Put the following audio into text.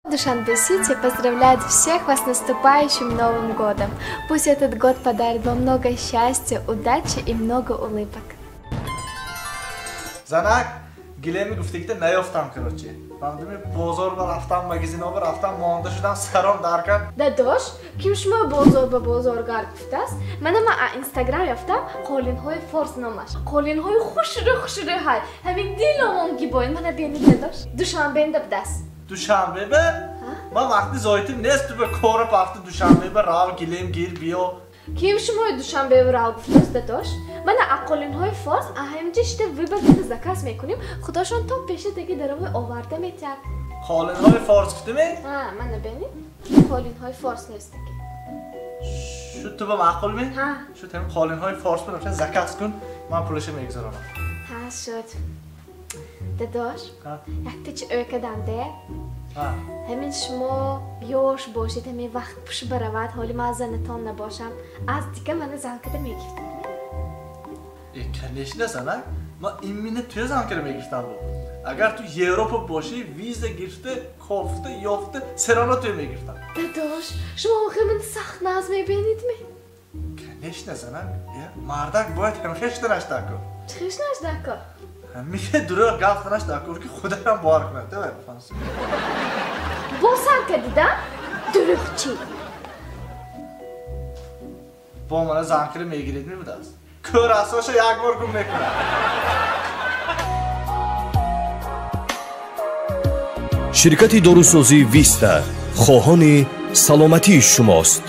Душанбе-Сити поздравляет всех вас с наступающим Новым годом. Пусть этот год подарит вам много счастья, удачи и много улыбок. Занак, гилеми гуфтагита наёфтам, короче. Фаҳмидими, бозор ба рафтам, магазинҳо ба рафтам, монда шудам, саром дар кард. Дадош, ким шумо бозор ба бозоргард гуфтааст? Мана ман Инстаграм ёфтам, қолинҳои форс номаш. Қолинҳои хушрӯ хушрӯ ҳай. Ҳамин диломон гибоин. Мана бенид, дадош. Душанбенда будаст. Душанбе ба? Ман вақти зоитим нест, ту ба кора пафти Душанбе ба рав, гилем гир, биё. Ким шумои Душанбе рав гуфтааст, дадош? Мана қолинҳои форс ҳаминҷа шита выбор карда заказ мекунем, худошон то пеши таги даровой оварда метиҳад. Қолинҳои форс гуфтими? Ҳа, мана бенед, қолинҳои форс нестаги. Шу ту ба маъқул ми? Ҳа. Шуд, ҳамин қолинҳои форс бинавша, заказ кун, ман пулаша мегузаронам. Ҳа, шуд. Дадош, якта чи ӯ кардам де? Ҳамин шумо ёш бошед, ҳамин вақт пуш баравад, ҳоли ман занатон набошам, аз дига мана зан карда мегирифтам. Э, конечно, занак, ман именно туя зан карда мегирифтам бу. Агар ту Европа бошӣ, виза гирифта, кофта, ёфта, серона туя мегирифтам. Дадош, шумо охир ман сахт наз мебинед ми? Конечно, занак, мардак бояд ҳамхел шуданаш даркор. Чӣ хел шуданаш даркор? Ҳамихел дурӯғ гап заданаш даркор, ки худам бовар кунад. Давай, бифаҳмсӣ. Босар кардида? Дурӯғчӣ. Бо мана зан карда мегиред мебудааст. Кӯр асоша як бор гум мекунад. Ширкати дорусозии Виста хоҳони саломатии шумост.